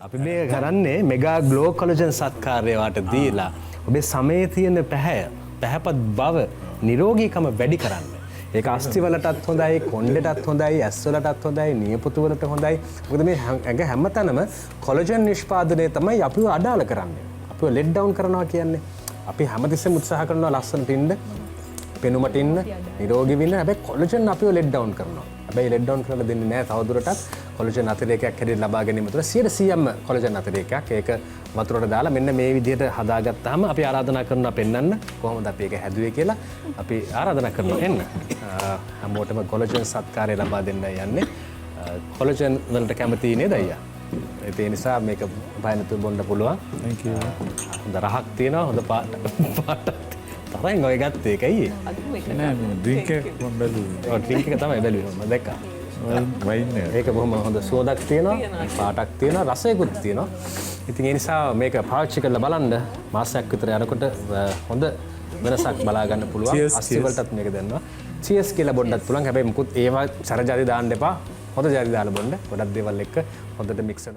අපි මේ කරන්නේ මෙගා ග්ලෝ කොලජන් සත්කාරය වාට දීලා ඔබේ සමයේ තියෙන පැහැය, පැහැපත් බව, නිරෝගීකම වැඩි කරන්න. ඒක අස්ථි වලටත් හොඳයි, කොණ්ඩෙටත් හොඳයි, ඇස් වලටත් හොඳයි, නියපොතු වලට හොඳයි. මොකද මේ ඇඟ හැමතැනම කොලජන් නිෂ්පාදනය තමයි අපිව අඩාල කරන්නේ. අපිව ලෙට් ඩවුන් කරනවා කියන්නේ. අපි හැමතිස්සෙම උත්සාහ කරනවා ලස්සනට ඉන්න, පෙනුමට ඉන්න, නිරෝගී වෙන්න. හැබැයි කොලජන් අපිව ලෙට් ඩවුන් කරනවා. හැබැයි ලෙට් ඩවුන් කරලා දෙන්නේ නැහැ තවදුරටත්. කොලජන් අතිරේකයක් හැටියට ලබා ගැනීම තුළ 100%ක්ම කොලජන් අතිරේකයක්. ඒක වතුරට දාලා මෙන්න මේ විදිහට හදාගත්තාම අපි ආරාධනා කරනවා පෙන්වන්න කොහොමද අපි ඒක හැදුවේ කියලා. අපි ආරාධනා කරනවා එන්න. හැමෝටම කොලජන් සත්කාරය ලබා දෙන්න යන්නේ. කොලජන් වලට කැමති නේද අයියා? ඒ නිසා මේක බය නැතුව බොන්න පුළුවන්. Thank you. හොඳ රහක් තියෙනවා, හොඳ පාට පාටක්. තරහින් ඔය ගත්තේ ඒක ඇයි? නෑ, මේ ඩ්‍රින්ක් එක මම බැලුවේ. ඔව්, ඩ්‍රින්ක් එක තමයි බැලුවේ, මම දැක්කා. වයින් එක. ඒක බොහොම හොඳ සුවඳක් තියෙනවා, පාටක් තියෙනවා, රසයකුත් තියෙනවා. ඉතින් ඒ නිසා මේක පාවිච්චි කරලා බලන්න. මාසයක් විතර යනකොට හොඳ වෙනසක් බලා ගන්න පුළුවන්. Cheers, අස්ථි වලටත් මේක දෙන්නවා. චියර්ස් කියලා බොන්නත් පුළුවන්. හැබැයි මුකුත් ඒවා සැර ජාති දාන්න එපා. හොඳ ජාති දාලා බොන්න. ගොඩක් දේවල් එක්ක හොඳට මික්ස් වෙනවා.